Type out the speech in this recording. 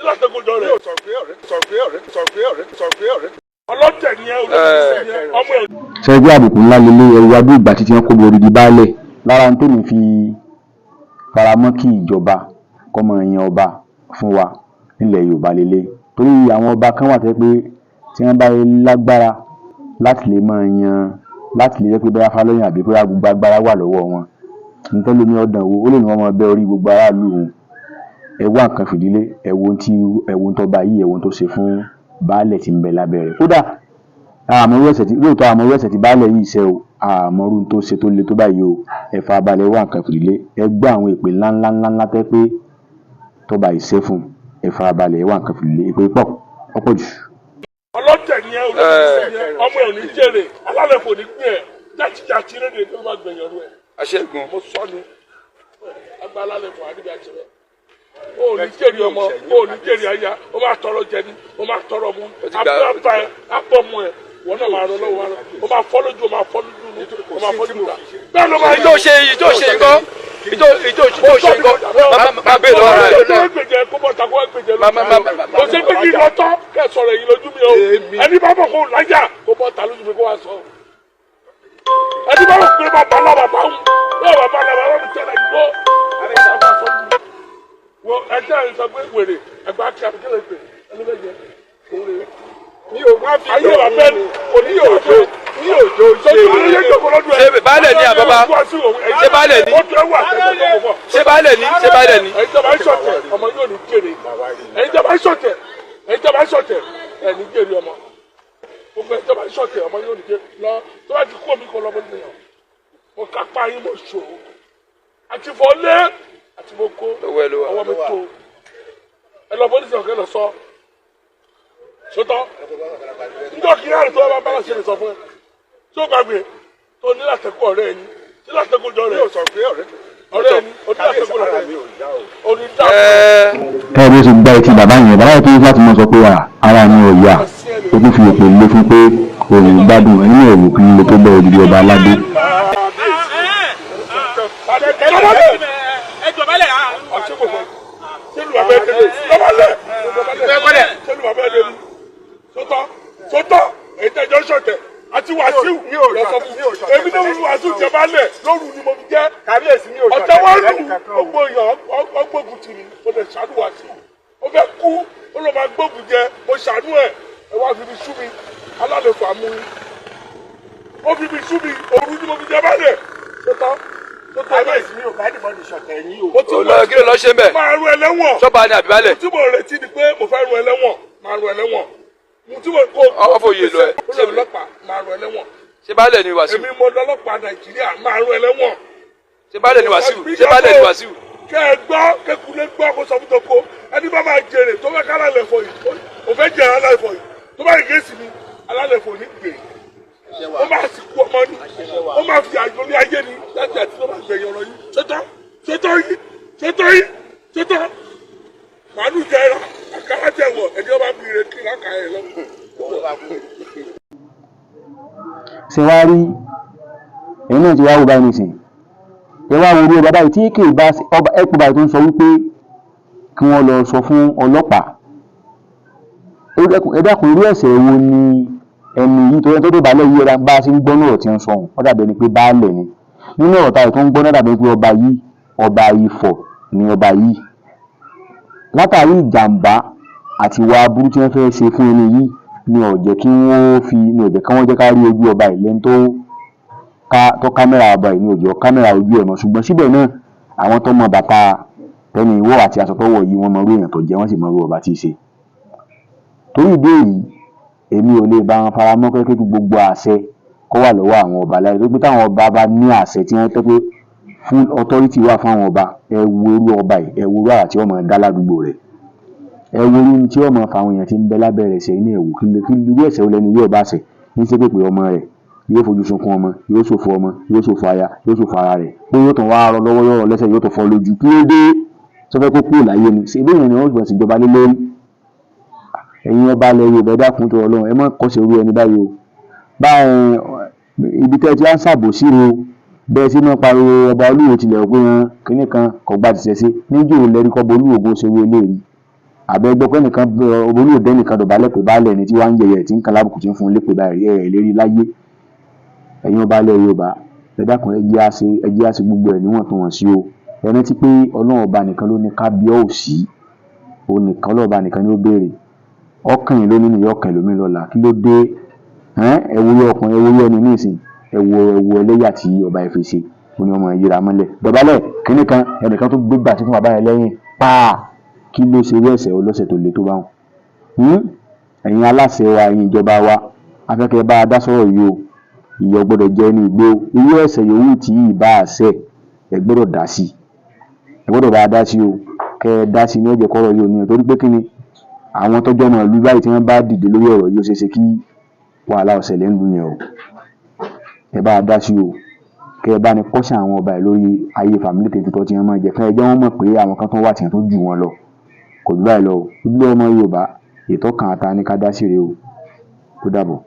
Látẹ̀kọ̀jọ rẹ̀. Ọlọ́tẹ̀ ni ẹ, olóṣèlú ni ẹ, ọmọ ẹ̀. Ṣe pé àbùkù ńlá lélẹ̀? Ẹ̀rù adó ìgbà títí wọn kó bo odidi baálẹ̀ lára ń tèmi fi faramọ́ kí ìjọba kó máa yan ọba fún wa nílẹ̀ Yorùbá lélẹ̀, torí àwọn ọba kan wà tẹ́ pé tí wọ́n bá lágbára láti lè máa yan, láti lè jẹ́ pé bóyá Fálọ́yìn àbí bóyá gbogbo agbára wà lọ́wọ́ wọn, nítorí lómi ọ̀dàn wo ó lè ní wọ́n máa bẹ́ orí gbogbo aráàlú òun. Ẹ wá nǹkan fìdílé, ẹ wo ohun tí ẹ wo ohun tó bá yìí, ẹ wo ohun tó ṣe fún baálẹ̀ tí ń bẹ lábẹ́ rẹ̀. Kódà àmọ́ irú ẹ̀ṣẹ̀ tí lóòótọ́, àmọ́ irú ẹ̀ṣẹ̀ tí baálẹ̀ yìí ṣẹ̀ o, àmọ́ irú tó ṣe tó le tó báyìí o. Ẹ farabalẹ̀, wá nǹkan fìdílé, ẹ gbọ́ àwọn èpè ńláńlá ńláńlá tẹ́ pé tọ́ba yìí ṣẹ́ fún un. Ẹ farabalẹ̀, wá nǹkan fìdílé, èpè pọ̀ ọ̀pọ̀ jù. Ọlọ́tẹ̀ ni ẹ, olóṣèlú ni ẹ, ọmọ ẹ̀ ò ní jèrè, alálẹ̀ kò ní gbé ẹ jákèjádé rédíò tó bá gbẹ̀yìn ọdún ẹ. Aṣẹ́gun. Mo sọ ni agbá alálẹ̀ fún àdìbí àṣẹrẹ, o ò ní jèrè ọmọ, o ò ní jèrè aya, o máa tọrọ jẹ ni, o máa tọrọ mu. Ó ti gbà. Abọ́ ẹ, abọ́ mu ẹ, wọn náà máa rọ lọ́wọ́, o máa fọ́ lójú, o máa fọ́ lójú, o máa fọ́ lójú ta bẹ́ẹ̀ ló máa Ìjọ ṣe ìjọ ṣe nǹkan ìjọ ìjọ ìjọ ṣe nǹkan máa bèèrè lọ́wọ́ rẹ̀. Kó gbèjẹ kó bọ́ ta kó gbèjẹ lójú mi. Kò sí pé kí n lọ tọ́ kẹ́ sọ̀rọ̀ èyí lójú mi o. Ẹni bá bọ̀ kó láyà kó bọ́ ta lójú mi kó wá sọ. Ẹni bá bọ̀ pé bàbá náà bàbá ń bẹ́ẹ̀ bàbá náà bàbá mi tẹ̀lé gbó. Wo ẹjẹ́ ẹ̀ sọ pé wèrè ẹgbẹ́ akí àbíkẹ́lẹ̀ pé ẹni bẹ́ẹ̀ jẹ òun rèé. Mi ò wá fi Ayé wa bẹ́ẹ̀ ni kò ní òjò ní òjò ṣe. Sojú ayé jókòó lọ́dún ẹ̀. Ṣé baálẹ̀ ni àbábá? Ṣé baálẹ̀ ni? Ó tún ẹ wà tẹ́lẹ̀ tó kọ̀. Ṣé baálẹ̀ ni? Ṣé baálẹ̀ ni? Ẹ̀yin tó bá ń ṣọ̀tẹ̀, ọmọ yóò ní jèrè. Ẹ̀yin tó bá ń ṣọ̀tẹ̀, ẹ̀yin tó bá ń ṣọ̀tẹ̀, ẹ̀ ní jèrè ọmọ. Gbogbo ẹ̀yin tó bá ń ṣọ̀tẹ̀, ọmọ yóò ní jèrè. Lọ tó bá ti kú omi kọ lọ́mọ nìyẹn. Mo kápá yín, mo ṣòro. Àti fọlé àti mo kó. Lọ́wọ́ ẹ ló wà. Ọwọ́ mi tó. Ẹ lọ pólísì ọ̀kẹ́ lọ sọ. Sọtọ́. Njọ́ kí á tó bá bá ṣe lè sọ fún ẹ. Tí ó gbàgbé tó ní látẹ̀kọ́ ọ̀rẹ́ ẹni tí látẹ̀kọ́ jọ Mi rẹ̀ ò sọ pé ọ̀rẹ́ ọ̀rẹ́ ẹni ó ní látẹ̀kọ́ rẹ̀ mi ò yá o. ó ní dá. Ẹ Ẹ bó ṣe gba etí bàbá yẹn, bàbá yẹn tó ní láti mọ sọ pé ara mi ò yá, ó tún fi èpè lé fún pé òun gbádùn ẹ̀yìn ẹ̀wò kí n lè tó bẹ́ odidi ọba aládé. Lọ́wọ́lẹ̀ ọ̀ṣẹ́ kò fẹ́ sẹ́lu bàbá ẹ̀ débi lọ́wọ́lẹ̀ sẹ́lu bàbá ẹ̀ débi sọtọ́ sọtọ́ èyí tẹ̀jọ́ sọ̀tẹ̀ àti Wàsíù Mi ò lọ sọ ṣọ̀tẹ̀, fún mi ò ṣọ̀tẹ̀. èmi náà wù Wàsíù jẹ balẹ̀ lóru ni mo fi jẹ́. Kábíyèsí, mi ò Ọ̀tẹ̀ wá lù lẹ́nu kankan o. gbogbo èèyàn ọgbógun tì mí, mo lè ṣàánú Wàsíù. Ó fẹ́ kú, ó lọ máa gbógun jẹ, mo ṣàánú ẹ̀. Ẹ wá fi mi sú mi, alálẹ̀ fà mú mi, ó fi mi sú mi, òru ni mo fi jẹ balẹ̀. Sọtọ́ sọtọ́ ẹ̀. Kábíyèsí, mi ò bá anybody ṣọ̀tẹ̀ yín o. Mo ti Ò lọ, kí ló lọ ṣe ń bẹ̀? Máa ru ẹlẹ́wọ̀n. Ṣọ́ba ni àbí baálẹ̀? Tí mo retí ni pé mo fẹ́ ru ẹlẹ́wọ̀n, máa ru ẹlẹ́wọ̀n mo tí mo kó. Ọwọ́ fòye lọ ẹ. Ó lọ ọlọ́pàá, máa ru ẹlẹ́wọ̀n. Ṣé baálẹ̀ ni Wàsíù? Èmi mo lọ́lọ́pàá Nàìjíríà, máa ru ẹlẹ́wọ̀n. Ṣé baálẹ̀ ni Wàsíù? Ṣé baálẹ̀ ni Wàsíù? Kẹ́ ẹ gbọ́, kékulé gbọ́, kó sọ fún toko ẹni bá máa jèrè tó fẹ́ ká alálẹ̀ fọ yìí, ó fẹ́ jẹ alálẹ̀ fọ yìí, tó bá yìí géèsì mi, alálẹ̀ fọ ní gbè, ó máa sì kú ọmọ ni, ó máa fi àjò ní ayé ni láti àti tó máa gbẹ̀yìn ọ̀rọ̀ yìí. Ṣètò ṣètò yìí, ṣètò yìí, ṣètò màálù jẹ ẹ̀rọ àkàrà jẹ wọ ẹni ọba bí ire kí láka ẹ lọ. Ṣe wá rí ẹ̀yin náà ti wá wò báyìí nìsín, ẹ wá wo orí ọba báyìí tí kì í bá ọba ẹ̀kú báyìí tó ń sọ wípé kí wọ́n lọ sọ fún ọlọ́pàá. Ẹ dákun, irú ẹ̀ṣẹ̀ wo ni ẹni yìí tó yẹ tó tó baálẹ̀ yìí? Ọ̀dà bá a ṣe ń gbọ́ náà tí ń sọ òun, ó dàbí ẹni pé baálẹ̀ ni. Nínú ọ̀rọ̀ táyọ̀ tó ń gbọ́ náà, dàbí ẹni pé ọba yìí, ọba Ifọ̀ ni ọba yìí. Látàrí ìjàmbá àti ìwà aburú tí wọ́n fẹ́ ṣe fún ẹni yìí ni ò jẹ́ kí wọ́n fi ni ò jẹ́ kí wọ́n jẹ́ ká rí ojú ọba yìí lẹ́ni tó ká tó kámẹ́rà ọba yìí ní òjò kámẹ́rà ojú ẹ̀ mọ́. Ṣùgbọ́n síbẹ̀ náà, àwọn tó mọ bàtà tẹ́ni ìwọ́ àti aṣọ tó wọ̀ yìí, wọ́n mọ irú èèyàn tó jẹ́, wọ́n sì mọ irú ọba tí í ṣe. Torí ìdí èyí, èmi ò lè bá wọn fara mọ́ pé kí gbogbo àṣẹ kó wà lọ́wọ́ àwọn ọba láyé, tó pé táwọn ọba bá ní àṣẹ tí wọ́n tẹ́ pé full authority wà fún àwọn ọba. Ẹ wo irú ọba yìí, ẹ wo irú àrà tí wọ́n máa dá ládùúgbò rẹ̀, ẹ wo irú tí wọ́n máa fa àwọn èèyàn tí ń bẹ lábẹ́ rẹ̀ ṣe ní ẹ̀wù. Kí irú ẹ̀ṣẹ̀ wo lẹni yóò bá ṣẹ̀ ní ṣe pé ọmọ rẹ̀ yóò fojú sunkún ọmọ, yóò ṣòfò ọmọ, yóò ṣòfò aya, yóò ṣòfò ara rẹ̀, pé yóò tún wá rọ lọ́wọ́, yóò rọ lẹ́sẹ̀, yóò tún fọ́ lójú? Kí ló dé tó fẹ́ kó kúrò láyé ni? Ṣe ebéèyàn ni wọ́n gbọ́n ṣèjọba lé lórí? Ẹ̀yin ọba ilẹ̀ Yorùbá, ẹ dákun tó Ọlọ́run, ẹ má kọ́sẹ̀ irú ẹni báyìí o. Bá ibi tẹ́ ẹ ti wá ń ṣàbòsí o, bẹ́ẹ̀ sí máa pariwo ọba Olúwo tilẹ̀ pé wọn kínní kan kò gba tìṣẹ̀ sí níjó lẹ́rí kọ́ bọ Olúwo gan ṣe irú eléyìí. Àbẹ gbọ́ pé nìkan olóòdẹ nìkan dọ̀bálẹ̀ pé baálẹ̀ ni tí wàá ń yẹ̀yẹ̀ tí ń kan lábùkù tí ń fún un lépè báyìí ẹ̀ lérí láyé. Ẹ̀yin ọba ilẹ̀ Yorùbá, ẹ dákun, ẹ jẹ́ á ṣe, ẹ jẹ́ á ṣe gbogbo ẹ̀ níwọ̀ntúnwọ̀nsí o. Ẹ rántí pé Ọlọ́run ọba nìkan ló ní kábíọ́ọ̀sí, òun nìkan, Ọlọ́run ọba nìkan ni ó béèrè. Ọkàn yìí lónìí nìyí, ọkàn ẹlòmíì lọ́la. Kí ló dé? Ẹ wo ọkùnrin, ẹ wo ẹni nísìn, ẹ wo ẹlẹ́yà tí ọba yìí fi ṣe. Ó ní ọmọ yíra mọ́lẹ̀ dọ̀bálẹ̀ kínní kan, ẹnìkan tó gbégbà tí fún bàbá yẹn lẹ́yìn pàà. Kí ló ṣe irú ẹ̀ṣẹ̀ ọlọ́ṣẹ̀ tó le tó bá wọn? Ẹ̀yin aláṣẹ wa, ẹ̀yin ìjọba wa, afẹ́kẹ́ bá a dá sọ̀rọ̀ yìí o. Ìyà gbọ́dọ̀ jẹ ẹni ìgbé o. Irú ẹ̀ṣẹ̀ yòówù tí ì bá a ṣẹ̀, ẹ gbọ́dọ̀ dá sí i, ẹ gbọ́dọ̀ bá a dá sí o. Kẹ́ ẹ dá sí i ní ọ̀jẹ̀ kọ́rọ̀ yìí ò ní, torí pé kí ni àwọn tọ́jọ́ ọmọ ìlú báyìí tí wọ́n bá dìde lórí ọ̀rọ̀ yìí, ó ṣeé ṣe kí wàhálà ó ṣẹlẹ̀ ńlùú yẹn o. Ẹ bá a dá sí o. Kẹ́ ẹ bá ní kọ́ṣẹ́ àwọn ọba yìí lórí ayé fàmílì tètè tí wọ́n máa jẹ, kẹ́ ẹ jẹ́ wọ́n mọ̀ pé àwọn kan tó wà tí wọ́n tó jù wọ́n lọ. Kò jù báyìí lọ o. Ojúlówó ọmọ Yorùbá, ètò kan àta ní ká dá sí rèé o. Ó dàbọ̀.